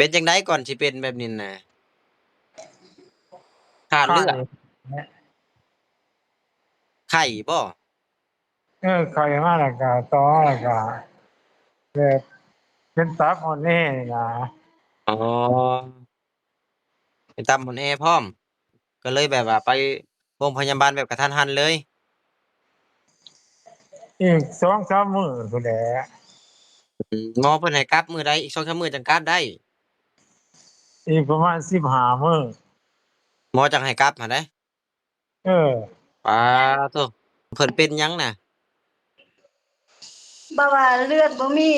ປັນຈັ່ງໃດກ່ອນຊິເປັນແບບນີ້ນະ? ຂາດເລືອດ? ໄຂ້ ໄຂ້ບໍ່? ເອີ ໄຂ້ມາແລ້ວກະ ຕໍ່ມາແລ້ວກະ ແບບເປັນຕັບອ່ອນແອນີ້ນະ. ອໍ ເປັນຕັບອ່ອນແອພ້ອມ ກໍເລີຍແບບວ່າໄປໂຮງພະຍາບານແບບກະທັນຫັນເລີຍ? ອີກສອງສາມມື້ພຸ້ນແຫຼະ. ອືມ ໝໍເພິ່ນໃຫ້ກັບມື້ໃດ? ອີກສອງສາມມື້ຈັ່ງກັບໄດ້? ອີກປະມານສິບຫ້າມື້ ໝໍຈັ່ງໃຫ້ກັບຫັ້ນໃດ໋. ເອີ ປາໂທ້ ເພິ່ນເປັນຫຍັງນະ? ແບບວ່າເລືອດບໍ່ມີ.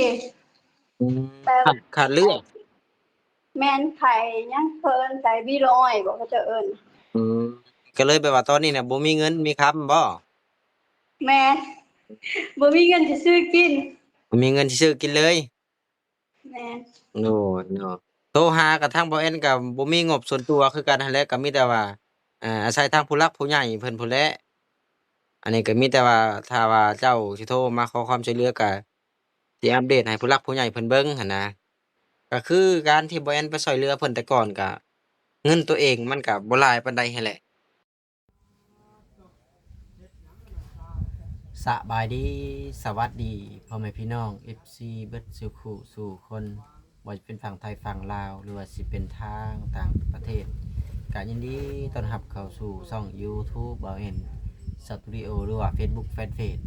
ອືມ ແບບຂາດ ຂາດເລືອດ. ແມ່ນ ໄຂ້ຫຍັງ ເພິ່ນໄຂ້ບີໂລອ້ອຍບໍ ເຂົາເຈົ້າເອີ້ນ. ອືມ ກໍເລີຍແບບວ່າຕອນນີ້ນະ ບໍ່ມີເງິນມີຄຳບໍ? ແມ່ນ ບໍ່ມີເງິນຊິຊື້ກິນ. ບໍ່ມີເງິນຊິຊື້ກິນເລີຍ. ແມ່ນ. ໂດຍ ໂດຍ. ໂທຫາກັບທາງບໍ່ແອນກໍບໍ່ມີງົບສ່ວນຕົວຄືກັນຫັ້ນແຫຼະ ກໍມີແຕ່ວ່າ ອາ ອາໄສທາງຜູ້ຫຼັກຜູ້ໃຫຍ່ເພິ່ນພຸ້ນແຫຼະ. ອັນນີ້ກໍມີແຕ່ວ່າ ຖ້າວ່າເຈົ້າຊິໂທມາຂໍຄວາມຊ່ວຍເຫຼືອ ກໍຊິອັບເດດໃຫ້ຜູ້ຫຼັກຜູ້ໃຫຍ່ເພິ່ນເບິ່ງຫັ້ນນະ. ກໍຄືການທີ່ບໍ່ແອນໄປຊ່ວຍເຫຼືອເພິ່ນແຕ່ກ່ອນ ກໍເງິນຕົວເອງມັນກໍບໍ່ຫຼາຍປານໃດຫັ້ນແຫຼະ. ສະບາຍດີ ສະຫວັດດີ ພໍ່ແມ່ພີ່ນ້ອງ ເອັຟຊີ ເບິດສູ່ຄູ່ສູ່ຄົນ ບໍ່ວ່າຈະເປັນຝັ່ງໄທ ຝັ່ງລາວ ຫຼືວ່າຊິເປັນທາງຕ່າງປະເທດ ກະຍິນດີຕ້ອນຮັບເຂົ້າສູ່ຊ່ອງຢູທູບ ບ່າວແອນ ສະຕູດິໂອ ຫຼືວ່າເຟສບຸກແຟນເພຈ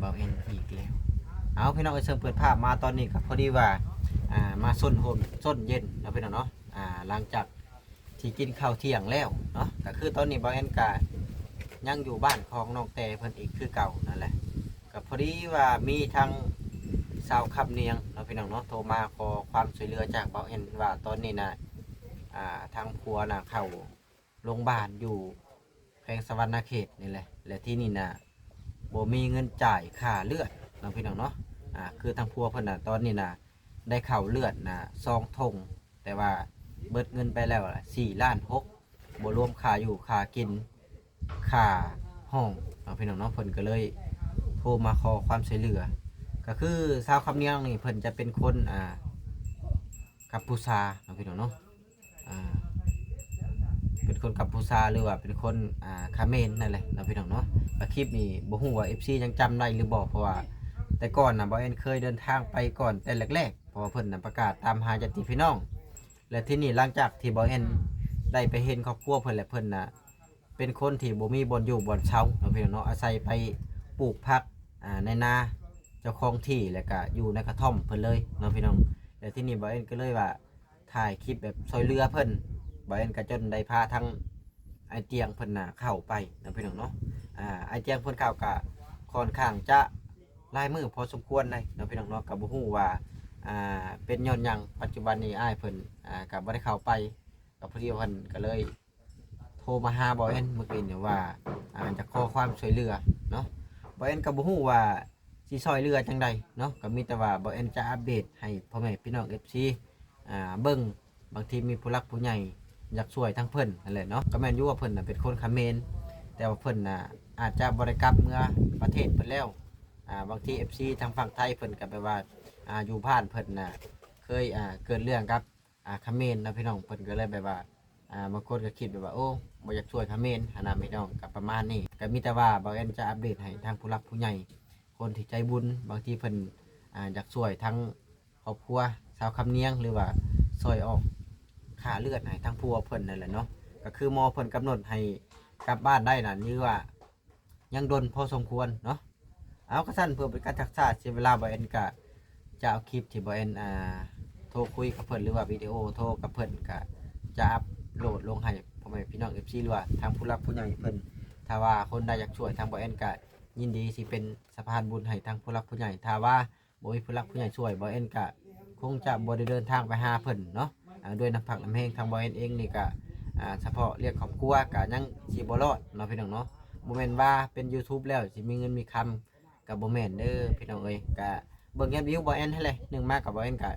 ບ່າວແອນ ອີກແລ້ວ. ເອົາ ພີ່ນ້ອງເອີຍ ເຊິ່ງເປີດພາບມາຕອນນີ້ກໍພໍດີວ່າ ອ່າ ມາຊົນຮົ່ມຊົນເຢັນເນາະ ພີ່ນ້ອງເນາະ ອ່າ ຫຼັງຈາກ ທີ່ກິນເຂົ້າທ່ຽງແລ້ວເນາະ. ກໍຄືຕອນນີ້ບ່າວແອນກະຍັງຢູ່ບ້ານຂອງນ້ອງແຕ່ເພິ່ນອີກຄືເກົ່ານັ້ນແຫຼະ. ກໍພໍດີວ່າມີທາງຊາວຄຳນຽງເນາະ ພີ່ນ້ອງເນາະ ໂທມາຂໍຄວາມຊ່ວຍເຫຼືອຈາກບ່າວແອນວ່າຕອນນີ້ນະ ອ່າ ທາງຜົວນະເຂົ້າໂລງບານຢູ່ແຂວງສະຫວັນນະເຂດນີ້ແຫຼະ ແລະ ທີ່ນີ້ນະ ບໍ່ມີເງິນຈ່າຍຄ່າເລືອດເນາະ ພີ່ນ້ອງເນາະ. ອ່າ ຄືທາງຜົວເພິ່ນນະ ຕອນນີ້ນະ ໄດ້ເຂົ້າເລືອດນະ ສອງຖົງ ແຕ່ວ່າເບິດເງິນໄປແລ້ວສີ່ລ້ານຫົກ ບໍ່ລວມຄ່າຢູ່ຄ່າກິນ ຄ່າຫ້ອງເນາະ ພີ່ນ້ອງເນາະ. ເພິ່ນກໍເລີຍໂທມາຂໍຄວາມຊ່ວຍເຫຼືອ ກໍຄືຊາວຄຳນຽງນີ້ ເພິ່ນຈະເປັນຄົນ ອ່າ ກັມພູຊາເນາະ ພີ່ນ້ອງເນາະ. ອ່າ ເປັນຄົນກັມພູຊາ ຫຼືວ່າເປັນຄົນ ອ່າ ຂະເໝນນັ້ນແຫຼະເນາະ ພີ່ນ້ອງເນາະ. ກໍຄລິບນີ້ບໍ່ຮູ້ວ່າເອັຟຊີຍັງຈຳໄດ້ຫຼືບໍ່ ເພາະວ່າແຕ່ກ່ອນນະ ບ່າວແອນເຄີຍເດີນທາງໄປກ່ອນແຕ່ແລກໆ ເພາະວ່າເພິ່ນນະປະກາດຕາມຫາຍາດຕິພີ່ນ້ອງ ແລະ ທີ່ນີ້ຫຼັງຈາກທີ່ບ່າວແອນໄດ້ໄປເຫັນຄອບຄົວເພິ່ນ ແລະ ເພິ່ນນະເປັນຄົນທີ່ບໍ່ມີບ່ອນຢູ່ບ່ອນເຊົາເນາະ ພີ່ນ້ອງເນາະ ອາໄສໄປປູກຜັກ ອ່າ ໃນນາເຈົ້າຂອງທີ່ ແລະ ກະຢູ່ໃນກະທ່ອມເພິ່ນເລີຍເນາະ ພີ່ນ້ອງ. ແລະ ທີ່ນີ້ບ່າວແອນກໍເລີຍວ່າ ຖ່າຍຄລິບແບບຊ່ວຍເຫຼືອເພິ່ນ ບ່າວແອນກໍຈົນໄດ້ພາທັງອ້າຍຕຽງເພິ່ນນະເຂົ້າໄປເນາະ ພີ່ນ້ອງເນາະ. ອ່າ ອ້າຍຕຽງເພິ່ນເຂົ້າກະຄ່ອນຂ້າງຈະຫຼາຍມື້ພໍສົມຄວນໄດ໋ເນາະ ພີ່ນ້ອງເນາະ. ກໍບໍ່ຮູ້ວ່າ ອ່າ ເປັນຍ້ອນຫຍັງ ປັດຈຸບັນນີ້ອ້າຍເພິ່ນ ອ່າ ກໍບໍ່ໄດ້ເຂົ້າໄປ ກໍພໍດີເພິ່ນກໍເລີຍໂທມາຫາບ່າວແອນມື້ກີ້ນີ້ວ່າ ອ່າ ຢາກຂໍຄວາມຊ່ວຍເຫຼືອເນາະ. ບ່າວແອນກໍບໍ່ຮູ້ວ່າ ຊິຊ່ອຍເຫຼືອຈັ່ງໃດເນາະ ກໍມີແຕ່ວ່າບ່າວແອນຈະອັບເດດໃຫ້ພໍ່ແມ່ພີ່ນ້ອງເອັຟຊີ ອ່າ ເບິ່ງ. ບາງທີມີຜູ້ຫຼັກຜູ້ໃຫຍ່ຢາກຊ່ວຍທາງເພິ່ນຫັ້ນແຫຼະເນາະ. ກໍແມ່ນຢູ່ວ່າເພິ່ນນະເປັນຄົນຂະເໝນ ແຕ່ວ່າເພິ່ນນະອາດຈະບໍ່ໄດ້ກັບເມືອປະເທດເພິ່ນແລ້ວ. ອ່າ ບາງທີເອັຟຊີທາງຝັ່ງໄທເພິ່ນກໍແບບວ່າ ອ່າ ຢູ່ບ້ານເພິ່ນນະເຄີຍ ອ່າ ເກີດເລື່ອງກັບ ອ່າ ຂະເໝນເນາະ ພີ່ນ້ອງ. ເພິ່ນກໍເລີຍແບບວ່າ ອ່າ ບາງຄົນກໍຄິດແບບວ່າ ໂອ້ ບໍ່ຢາກຊ່ວຍຂະເໝນຫັ້ນນະ ພີ່ນ້ອງ. ກໍປະມານນີ້ ກໍມີແຕ່ວ່າບ່າວແອນຈະອັບເດດໃຫ້ທາງຜູ້ຫຼັກຜູ້ໃຫຍ່ ຄົນທີ່ໃຈບຸນ ບາງທີເພິ່ນ ອ່າ ຢາກຊ່ວຍທາງຄອບຄົວຊາວຄຳນຽງ ຫຼືວ່າຊ່ອຍອອກຄ່າເລືອດໃຫ້ທາງຜົວເພິ່ນນັ້ນແຫຼະເນາະ. ກໍຄືໝໍເພິ່ນກຳນົດໃຫ້ກັບບ້ານໄດ້ນັ້ນ ຫຼືວ່າ ຍັງດົນພໍສົມຄວນເນາະ. ເອົາ ກະຊັ້ນເພື່ອເປັນການຊັກຊ້າເສຍເວລາ ບ່າວແອນກະຈະເອົາຄລິບທີ່ບ່າວແອນ ອ່າ ໂທຄຸຍກັບເພິ່ນ ຫຼືວ່າວິດີໂອໂທກັບເພິ່ນ ກະຈະອັບໂຫຼດລົງໃຫ້ພໍ່ແມ່ພີ່ນ້ອງເອັຟຊີ ຫຼືວ່າທາງຜູ້ຫຼັກຜູ້ໃຫຍ່ເພິ່ນ. ຖ້າວ່າຄົນໃດຢາກຊ່ວຍທາງບ່າວແອນກະຍິນດີຊິເປັນສະພານບຸນໃຫ້ທາງຜູ້ຫຼັກຜູ້ໃຫຍ່. ຖ້າວ່າ ບໍ່ມີຜູ້ຫຼັກຜູ້ໃຫຍ່ຊ່ວຍ ບ່າວແອນກະຄົງຈະບໍ່ໄດ້ເດີນທາງໄປຫາເພິ່ນເນາະ. ອາ ດ້ວຍນ້ຳພັກນ້ຳແຮງທາງບ່າວແອນເອງນີ້ກະ ອາ ສະເພາະລ້ຽງຄອບຄົວກະຍັງຊິບໍ່ລອດເນາະ ພີ່ນ້ອງເນາະ. ບໍ່ແມ່ນວ່າເປັນຢູທູບແລ້ວຊິມີເງິນມີຄຳ ກະບໍ່ແມ່ນເດີພີ່ນ້ອງເອີຍ. ກະເບິ່ງຍອດວິວບ່າວແອນຫັ້ນແຫຼະ ໜຶ່ງມາກະບ່າວແອນກະ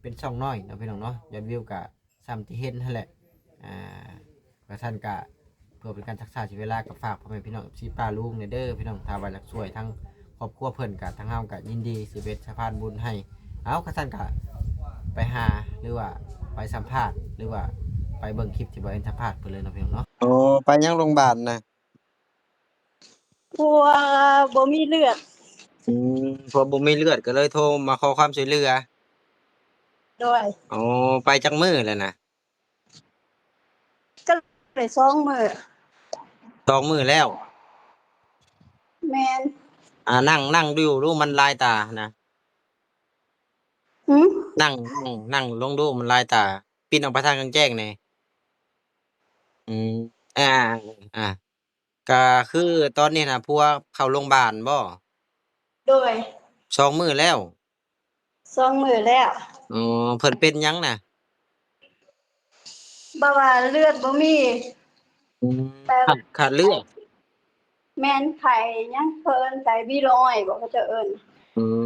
ເປັນຊ່ອງນ້ອຍເນາະ ພີ່ນ້ອງເນາະ. ຍອດວິວກະ ສ່ຳທີ່ເຫັນຫັ້ນແຫຼະ. ອ່າ ວ່າຊັ້ນກະ ເພື່ອເປັນການຊັກຊ້າເສຍເວລາ ກໍຝາກພໍ່ແມ່ພີ່ນ້ອງເອັຟຊີປ້າລຸງແດ່ເດີພີ່ນ້ອງ. ຖ້າວ່າຢາກຊ່ວຍທາງຄອບຄົວເພິ່ນ ກະທາງເຮົາກະຍິນດີຊິເປັນສະພານບຸນໃຫ້. ເອົາ ຄັນຊັ້ນກະໄປຫາ ຫຼືວ່າໄປ ໄປສຳພາດ ຫຼືວ່າໄປເບິ່ງຄລິບທີ່ບໍ່ແອນສຳພາດເພິ່ນເລີຍເນາະ ພີ່ນ້ອງເນາະ. ໂອ້ ໄປຍັງໂລງບານນະ? ຜົວບໍ່ມີເລືອດ. ອືມ ຜົວບໍ່ມີເລືອດ ກໍເລີຍໂທມາຂໍຄວາມຊ່ວຍເຫຼືອ. ໂດຍ. ໂອ້ ໄປຈັກມື້ແລ້ວນະ? ກໍໄດ້ສອງມື້. ສອງມື້ແລ້ວ? ແມ່ນ. ອ່າ ນັ່ງ ນັ່ງຢູ່ ຮູ້ມັນລາຍຕານະ. ຫື? ນັ່ງ ນັ່ງ ນັ່ງລົງດູ ມັນລາຍຕາ ປິ່ນອອກໄປທາງແຈ້ງໆແດ່. ອືມ ອ່າ ອ່າ ກະຄືຕອນນີ້ນະ ຜົວເຂົ້າໂລງບານບໍ່? ໂດຍ. ສອງມື້ແລ້ວ? ສອງມື້ແລ້ວ. ອໍ ເພິ່ນເປັນຫຍັງນະ? ແບບວ່າເລືອດບໍ່ມີ. ອືມ ແບບ ຂາດ ຂາດເລືອດ. ແມ່ນ ໄຂ້ຫຍັງເພິ່ນ ໄຂ້ບີໂລອ້ອຍບໍ ເຂົາເຈົ້າເອີ້ນ. ອືມ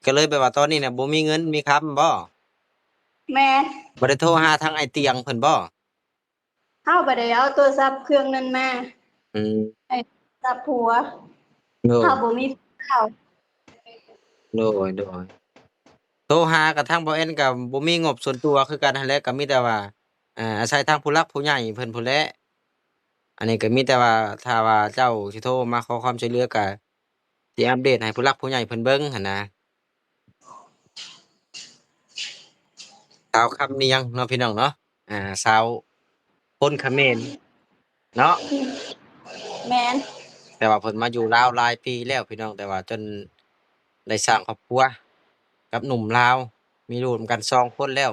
ກໍເລີຍແບບວ່າຕອນນີ້ນະ ບໍ່ມີເງິນມີຄຳບໍ? ແມ່ນ. ບໍ່ໄດ້ໂທຫາທາງອ້າຍຕຽງເພິ່ນບໍ? ເຮົາບໍ່ໄດ້ເອົາໂທລະສັບເຄື່ອງນັ້ນມາ. ອືມ ໃຫ້ໂທລະສັບຜົວ. ໂດຍ. ເຮົາບໍ່ມີຜົວ. ໂດຍ ໂດຍ. ໂທຫາກັບທາງບໍ່ແອນກໍບໍ່ມີງົບສ່ວນຕົວຄືກັນຫັ້ນແຫຼະ ກໍມີແຕ່ວ່າ ອ່າ ອາໄສທາງຜູ້ຫຼັກຜູ້ໃຫຍ່ເພິ່ນພຸ້ນແຫຼະ. ອັນນີ້ກໍມີແຕ່ວ່າ ຖ້າວ່າເຈົ້າຊິໂທມາຂໍຄວາມຊ່ວຍເຫຼືອ ກໍຊິອັບເດດໃຫ້ຜູ້ຫຼັກຜູ້ໃຫຍ່ເພິ່ນເບິ່ງຫັ້ນນະ. ຊາວຄຳນຽງເນາະ ພີ່ນ້ອງເນາະ ອ່າ ຊາວຄົນຂະເໝນເນາະ. ແມ່ນ. ແຕ່ວ່າເພິ່ນມາຢູ່ລາວຫຼາຍປີແລ້ວ ພີ່ນ້ອງ ແຕ່ວ່າຈົນໄດ້ສ້າງຄອບຄົວກັບໜຸ່ມລາວ ມີລູກນຳກັນສອງຄົນແລ້ວ.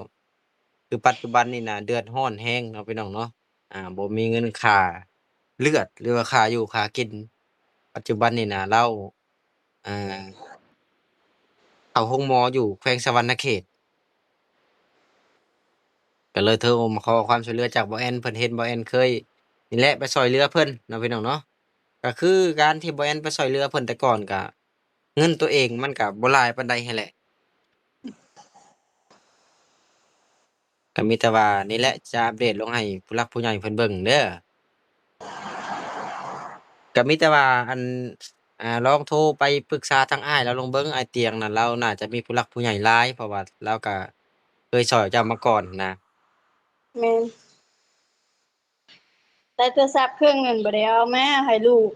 ຄືປັດຈຸບັນນີ້ນະ ເດືອດຮ້ອນແຮງເນາະ ພີ່ນ້ອງເນາະ ອ່າ ບໍ່ມີເງິນຄ່າເລືອດ ຫຼືວ່າຄ່າຢູ່ຄ່າກິນ. ປັດຈຸບັນນີ້ນະ ລາວ ອ່າ ເຂົ້າໂຮງໝໍຢູ່ແຂວງສະຫວັນນະເຂດ ກໍເລີຍໂທມາຂໍຄວາມຊ່ວຍເຫຼືອຈາກບໍ່ແອນ. ເພິ່ນເຫັນບໍ່ແອນເຄີຍນີ້ແຫຼະໄປຊ່ວຍເຫຼືອເພິ່ນເນາະ ພີ່ນ້ອງເນາະ. ກໍຄືການທີ່ບໍ່ແອນໄປຊ່ວຍເຫຼືອເພິ່ນແຕ່ກ່ອນ ກໍເງິນຕົວເອງມັນກໍບໍ່ຫຼາຍປານໃດຫັ້ນແຫຼະ. ກໍມີແຕ່ວ່ານີ້ແຫຼະ ຈະອັບເດດລົງໃຫ້ຜູ້ຫຼັກຜູ້ໃຫຍ່ເພິ່ນເບິ່ງເດີ. ກໍມີແຕ່ວ່າ ອັນ ອ່າ ລອງໂທໄປປຶກສາທາງອ້າຍລາວລອງເບິ່ງ ອ້າຍຕຽງນະ ລາວໜ້າຈະມີຜູ້ຫຼັກຜູ້ໃຫຍ່ຫຼາຍ ເພາະວ່າລາວກໍເຄີຍຊ່ອຍເຈົ້າມາກ່ອນນະ. ແມ່ນ. ແຕ່ໂທລະສັບເຄື່ອງນັ້ນບໍ່ໄດ້ເອົາມາໃຫ້ລູກ.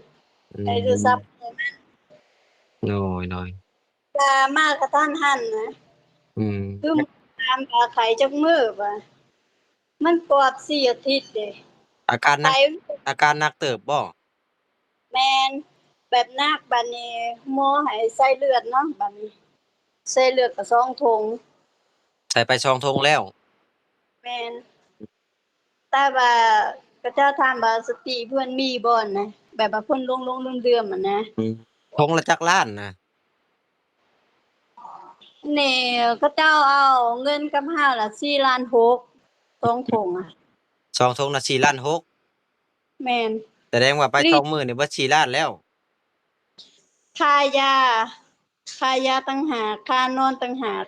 ອືມ ໃຫ້ໂທລະສັບ. ໂດຍ ໂດຍ. ກະມາກະທັນຫັນນະ. ອືມ ຄືຖາມວ່າໄຂ້ຈັກມື້ ວ່າມັນກອດສີ່ອາທິດເດ. ອາການໜັກ ອາການໜັກເຕີບບໍ່? ແມ່ນ ແບບໜັກ. ບາດນີ້ໝໍໃຫ້ໃສ່ເລືອດເນາະ ບາດນີ້ໃສ່ເລືອດກະສອງຖົງ. ໃສ່ໄປສອງຖົງແລ້ວ? ແມ່ນ. ແຕ່ວ່າເຂົາເຈົ້າຖາມວ່າສະຕິເພິ່ນມີບໍ່ນະ ແບບວ່າເພິ່ນຫຼົງໆລືມໆຫັ້ນນະ. ອືມ ຖົງລະຈັກລ້ານນະ? ນີ້ເຂົາເຈົ້າເອົາເງິນກັບເຮົາລະສີ່ລ້ານຫົກ ສອງຖົງອະ. ສອງຖົງນະສີ່ລ້ານຫົກ? ແມ່ນ. ສະແດງວ່າໄປສອງມື້ນີ້ເບິດສີ່ລ້ານແລ້ວ. ຄ່າຢາ ຄ່າຢາຕ່າງຫາກ ຄ່ານອນຕ່າງຫາກ.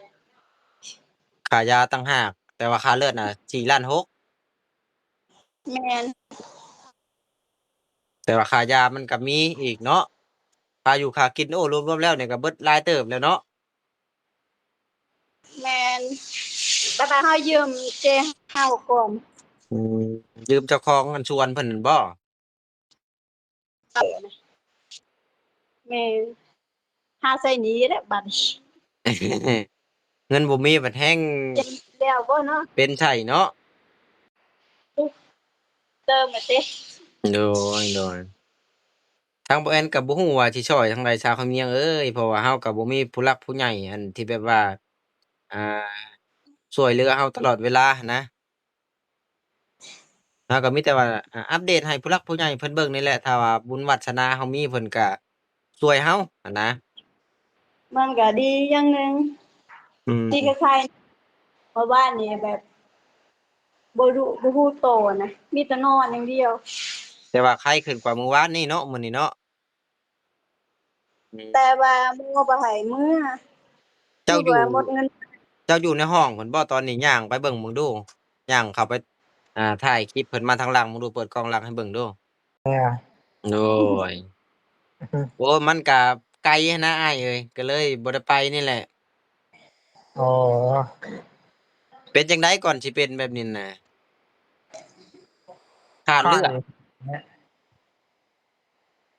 ຄ່າຢາຕ່າງຫາກ ແຕ່ວ່າຄ່າເລືອດນະສີ່ລ້ານຫົກ. ແມ່ນ. ແຕ່ວ່າຄ່າຢາມັນກໍມີອີກເນາະ ຄ່າຢູ່ຄ່າກິນ. ໂອ້ ລວມໆແລ້ວນີ້ກໍເບິດຫຼາຍເຕີບແລ້ວເນາະ. ແມ່ນ. ແຕ່ວ່າເຮົາຢືມເຈເຮົາກ່ອນ. ອືມ ຢືມເຈົ້າຂອງອັນສວນເພິ່ນນັ້ນບໍ? ແມ່ນ. ຫາໃຊ້ໜີ້ແຫຼະບາດນີ້. ເງິນບໍ່ມີບັດແຮ່ງ ເປັນແລ້ວບໍ່ເນາະ ເປັນໃຊ້ເນາະ. ເຕີມມາຕິ. ໂດຍ ໂດຍ. ທາງບໍ່ແອນກໍບໍ່ຮູ້ວ່າຊິຊ່ອຍທາງໃດ ຊາວຄຳນຽງເອີຍ ເພາະວ່າເຮົາກໍບໍ່ມີຜູ້ຫຼັກຜູ້ໃຫຍ່ອັນທີ່ແບບວ່າ ອ່າ ຊ່ວຍເຫຼືອເຮົາຕະຫຼອດເວລາຫັ້ນນະ. ເຮົາກໍມີແຕ່ວ່າ ອາ ອັບເດດໃຫ້ຜູ້ຫຼັກຜູ້ໃຫຍ່ເພິ່ນເບິ່ງນີ້ແຫຼະ ຖ້າວ່າບຸນວາດສະໜາເຮົາມີ ເພິ່ນກໍຊ່ວຍເຮົາຫັ້ນນະ. ມັນກໍດີຢ່າງໜຶ່ງ ອືມ ທີ່ຄ້າຍໆ ເມື່ອວານນີ້ແບບບໍ່ຮູ້ ບໍ່ຮູ້ໂຕນະ ມີແຕ່ນອນຢ່າງດຽວ. ແຕ່ວ່າໄຄຂຶ້ນກວ່າມື້ວານນີ້ເນາະ ມື້ນີ້ເນາະ. ອືມ ແຕ່ວ່າໝໍບໍ່ໃຫ້ເມືອ ເຈົ້າຢູ່ ເຈົ້າຢູ່ໃນຫ້ອງພຸ້ນບໍ່? ຕອນນີ້ຍ່າງໄປເບິ່ງເບິ່ງດູ ຍ່າງເຂົ້າໄປ ອ່າ ຖ່າຍຄລິບເພິ່ນມາທາງຫຼັງເບິ່ງດູ ເປີດກ້ອງຫຼັງໃຫ້ເບິ່ງດູ. ໂດຍ. ໂອ້ ມັນກະໄກຫັ້ນນະອ້າຍເອີຍ ກໍເລີຍບໍ່ໄດ້ໄປນີ້ແຫຼະ. ອໍ ເປັນຈັ່ງໃດກ່ອນຊິເປັນແບບນີ້ນະ? ຂາດເລືອດ? ໄຂ້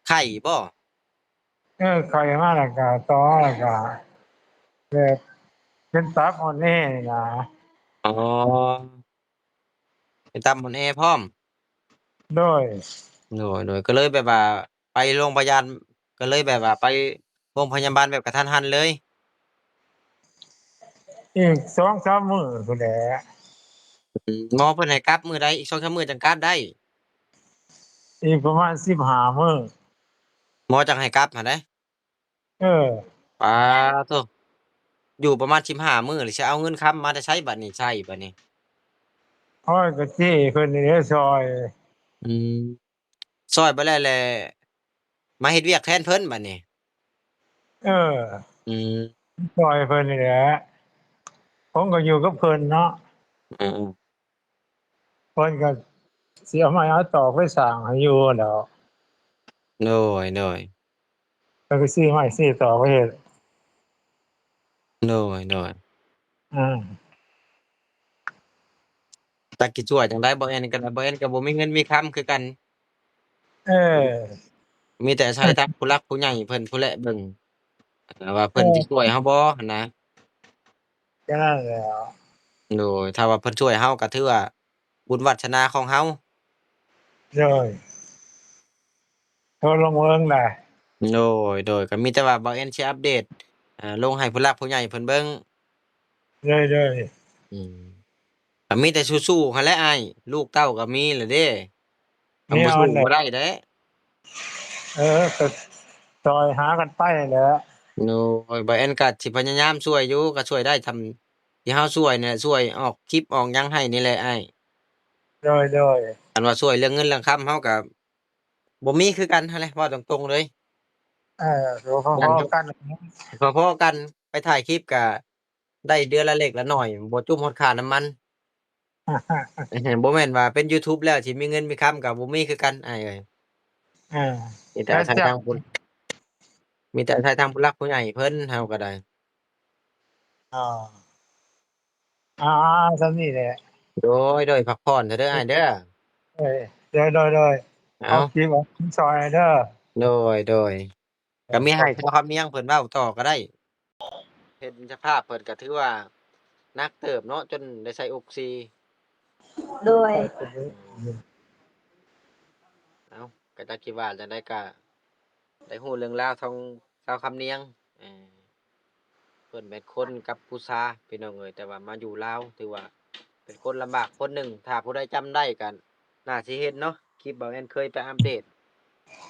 ໄຂ້ບໍ່? ເອີ ໄຂ້ມາແລ້ວກະຕໍ່ມາແລ້ວກະແບບເປັນຕັບອ່ອນແອນີ້ນະ. ອໍ ເປັນຕັບອ່ອນແອພ້ອມ? ໂດຍ ໂດຍ ໂດຍ ກໍເລີຍແບບວ່າໄປໂຮງພະຍານ ກໍເລີຍແບບວ່າໄປໂຮງພະຍາບານແບບກະທັນຫັນເລີຍ? ອີກສອງສາມມື້ພຸ້ນແຫຼະ. ອືມ ໝໍເພິ່ນໃຫ້ກັບມື້ໃດ? ອີກສອງສາມມື້ຈັ່ງກັບໄດ້? ອີກປະມານສິບຫ້າມື້ ໝໍຈັ່ງໃຫ້ກັບຫັ້ນໃດ. ເອີ ປາໂທ້ ຢູ່ປະມານສິບຫ້າມື້ ແລ້ວຊິເອົາເງິນຄຳມາແຕ່ໃສບັດນີ້ ໃຊ້ບັດນີ້? ໂອ້ຍ ກໍຈີ້ເພິ່ນນີ້ແຫຼະຊ່ອຍ. ອືມ ຊ່ອຍໄປແລ້ວ ແລ້ວມາເຮັດວຽກແທນເພິ່ນບັດນີ້? ເອີ ອືມ ຊ່ອຍເພິ່ນນີ້ແຫຼະ ຜົມກໍຢູ່ກັບເພິ່ນເນາະ. ອືມ ເພິ່ນກໍຊິເອົາໄມ້ເອົາຕອກໄປສ້າງໃຫ້ຢູ່ຫັ້ນແຫຼ້ວ. ໂດຍ ໂດຍ ເພິ່ນກໍຊື້ໄມ້ຊື້ຕອກໄປເຮັດ. ໂດຍ ໂດຍ ອືມ ຈັກຊິຊ່ວຍຈັ່ງໃດ ບໍ່ແອນກໍໄດ້ ບໍ່ແອນກໍບໍ່ມີເງິນມີຄຳຄືກັນ. ເອີ ມີແຕ່ໃຊ້ທາງຜູ້ຫຼັກຜູ້ໃຫຍ່ເພິ່ນພຸ້ນແຫຼະເບິ່ງ ວ່າເພິ່ນ ເອີ ຊິຊ່ວຍເຮົາບໍ່ຫັ້ນນະ. ກໍນັ້ນແຫຼະ ໂດຍ ຖ້າວ່າເພິ່ນຊ່ວຍເຮົາກໍຖືວ່າບຸນວາດສະໜາຂອງເຮົາ. ໂດຍ ໂທລອງເບິ່ງນະ. ໂດຍ ໂດຍ ກໍມີແຕ່ວ່າບ່າວແອນຊິອັບເດດ ເອີ ລົງໃຫ້ຜູ້ຫຼັກຜູ້ໃຫຍ່ເພິ່ນເບິ່ງ. ໂດຍ ໂດຍ ອືມ ກໍມີແຕ່ສູ້ໆຫັ້ນແຫຼະອ້າຍ ລູກເຕົ້າກໍມີແລ້ວເດ້. ກໍບໍ່ສູ້ບໍ່ໄດ້ເດ້. ເອີ ກໍຊ່ອຍຫາກັນໄປແຫຼະ. ໂດຍ ບ່າວແອນກໍຊິພະຍາຍາມຊ່ວຍຢູ່ ກໍຊ່ວຍໄດ້ຊ່ຳທີ່ເຮົາຊ່ວຍນີ້ແຫຼະ ຊ່ວຍອອກຄລິບອອກຫຍັງໃຫ້ນີ້ແຫຼະອ້າຍ. ໂດຍ ໂດຍ ຄັນວ່າຊ່ວຍເລື່ອງເງິນເລື່ອງຄຳ ເຮົາກໍບໍ່ມີຄືກັນຫັ້ນແຫຼະ ເວົ້າຕົງໆເລີຍ. ເອີ ພໍໆກັນ ພໍໆກັນ ໄປຖ່າຍຄລິບກໍ ໄດ້ເດືອນລະເລັກລະໜ້ອຍ ບໍ່ຈຸ້ມຮອດຄ່ານ້ຳມັນ. ບໍ່ແມ່ນວ່າເປັນຢູທູບແລ້ວຊິມີເງິນມີຄຳ ກໍບໍ່ມີຄືກັນອ້າຍເອີຍ. ເອີ ມີແຕ່ອາໄສທາງຜູ້ ມີແຕ່ອາໄສທາງຜູ້ຫຼັກຜູ້ໃຫຍ່ເພິ່ນ ເຮົາກໍໄດ້. ອໍ ອ່າໆ ສ່ຳນີ້ແຫຼະ. ໂດຍ ໂດຍ ພັກຜ່ອນເດີອ້າຍເດີ. ໂດຍ ໂດຍ ໂດຍ ເອົາ ເອົາຄລິບອອກຊ່ອຍເດີ. ໂດຍ ໂດຍ. ກໍມີໃຫ້ຊາວຄຳນຽງເພິ່ນເວົ້າຕໍ່ກໍໄດ້. ເຫັນສະພາບເພິ່ນກໍຖືວ່າໜັກເຕີບເນາະ ຈົນໄດ້ໃສ່ອົກຊີ. ໂດຍ ເອົ້າ ກໍຈັກຊິວ່າຈັ່ງໃດ ກໍໄດ້ຮູ້ເລື່ອງລາວຂອງຊາວຄຳນຽງ. ເອີ ເພິ່ນແມ່ນຄົນກັມພູຊາພີ່ນ້ອງເອີຍ ແຕ່ວ່າມາຢູ່ລາວ ຖືວ່າເປັນຄົນລຳບາກຄົນໜຶ່ງ. ຖ້າຜູ້ໃດຈຳໄດ້ກໍໜ້າຊິເຫັນເນາະ ຄລິບບ່າວແອນເຄີຍໄປອັບເດດ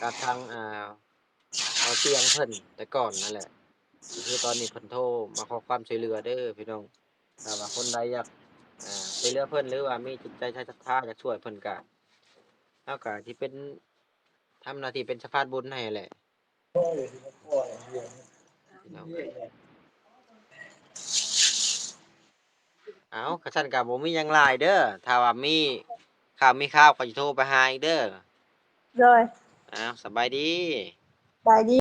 ກັບທາງ ອ່າ ເອົາສຽງເພິ່ນແຕ່ກ່ອນນັ້ນແຫຼະ. ກໍຄືຕອນນີ້ເພິ່ນໂທມາຂໍຄວາມຊ່ວຍເຫຼືອເດີພີ່ນ້ອງ. ຖ້າວ່າຄົນໃດຢາກ ເອີ ຊ່ວຍເຫຼືອເພິ່ນ ຫຼືວ່າມີຈິດໃຈໃຈສັດທາຢາກຊ່ວຍເພິ່ນ ກະ ເຮົາກະຊິເປັນ ທຳໜ້າທີ່ເປັນສະພານບຸນໃຫ້ແຫຼະ. ເອົາ ຄັນຊັ້ນກໍບໍ່ມີຫຍັງຫຼາຍເດີ. ຖ້າວ່າມີຂ່າວມີຄາວກໍຊິໂທໄປຫາອີກເດີ. ໂດຍ ເອົາ ສະບາຍດີ. ສະບາຍດີ.